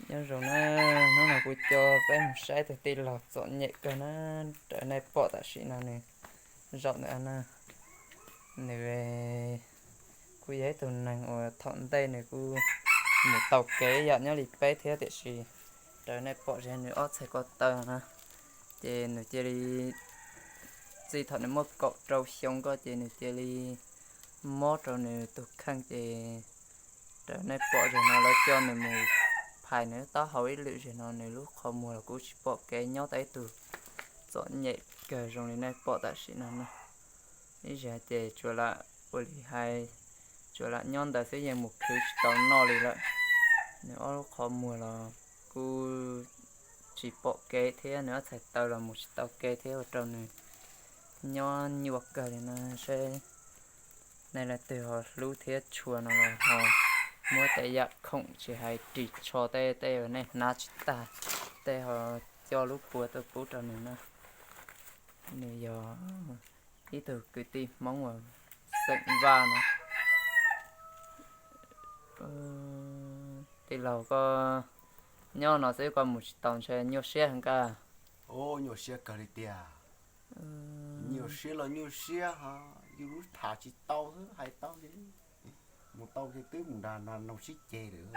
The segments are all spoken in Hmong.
Nyob zoo na, hnub no kuv coj peb mus saib tus tij laug txom nyem kawg na, raws nej pom tam sim no nws zaum ntawm no na. Nws kuj yog ib tug neeg uas thaum ntej nws kuj mus tau kev ib yam nyob li peb thiab, tiam sis raws nej pom ze nws ob txhais ko taw na, ces nws cia li, txij thaum nws muaj kaum rau xyoo ko ces nws cia li mob rau nws tus kheej ces raws nej pom ze no lawv coj nws mus phais nws taub hau ib lwm ze no nws lub qhov muag los kuj tsis pom kev, nyob tau ib tug txom nyem kawg zoo li nej pom tam sim no na. Ib zaug ces tsuas lam ua li hais, tsuas lam nyob ntawd xwb yeej mus khwv tsis tau noj li lawm. Nws ob lub qhov muag los kuj tsis pom kev thiab nws ob txhais taw los mus tsis tau kev thiab ua rau nws nyob nyuaj kawg li no. Seb nej leej twg ho hlub thiab tshua no los ho muab tej yam khoom tsis hais ris tsho tej, tej uas nej hnab tsis tag, tej ho coj lub puav tuaj pub rau nws na. Nws yog ib tug kwv tij Hmoob uas xeem Vaj no. Tij laug, koj nyob no xwb koj mus tsis tau ntshe nyuaj siab heev kawg. Nyuaj siab kawg li tiag. Nyuaj siab los nyuaj siab ho, yus lub tham tsis tau xwb hais tau li. Mus tau ces twb mus nrag nrag nroo sib ceg lawm.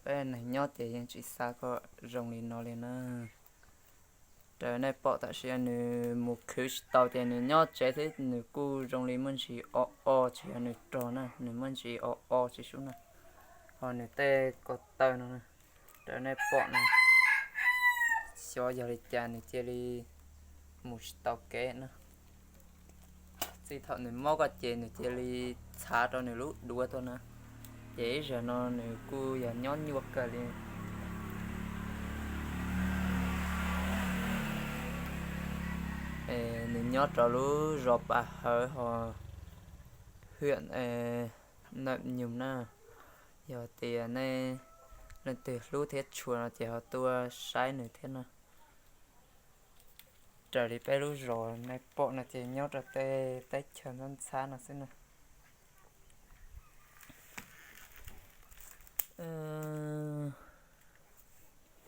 Peb neeg nyob ces yeej tsis xav kom zoo li no li na. Raws nej pom tam sim nws mus khwv tsis tau ces nws nyob tsev xwb nws kuj zoo li muaj ntsis o o tsis yog nws rog na, nws muaj ntsis o o tsis sub na. Ho nws tej ko taw no na, raws nej pom no, xyov yog li cas nws cia li mus tsis tau kev na. Txij thaum nws mob ko ces nws cia li txhav rau nws lub duav tuaj na, ces ib zaug no nws kuj yog nyob nyuaj kawg li. Nws nyob rau lub zos Pas Hawv ho hwm Nam Nyug na. Yog tias nej leej twg hlub thiab tshua no ces ho tuaj saib nws thiab na. Raws li peb lub zos nej pom no ces nyob rau tej teb chaws ntxhab ntxhab no xwb na.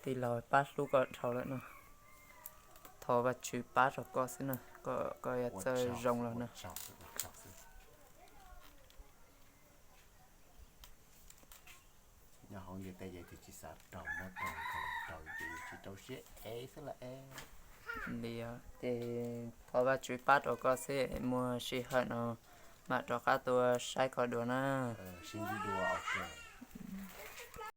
Tij laug, pab hlub koj dhau lawm no. Thov Vajtswv pab rau koj xwb na, koj yuav txawj zoo los na. Nyob hauv ntiaj teb ces tsis xav raug, muab raug ces tsis rau siab ev xwb lawm. Li ces thov Vajtswv pab rau koj xwb, muaj sij hawm no mam rov qab tuaj saib koj dua na. Sib ntsib dua, ok.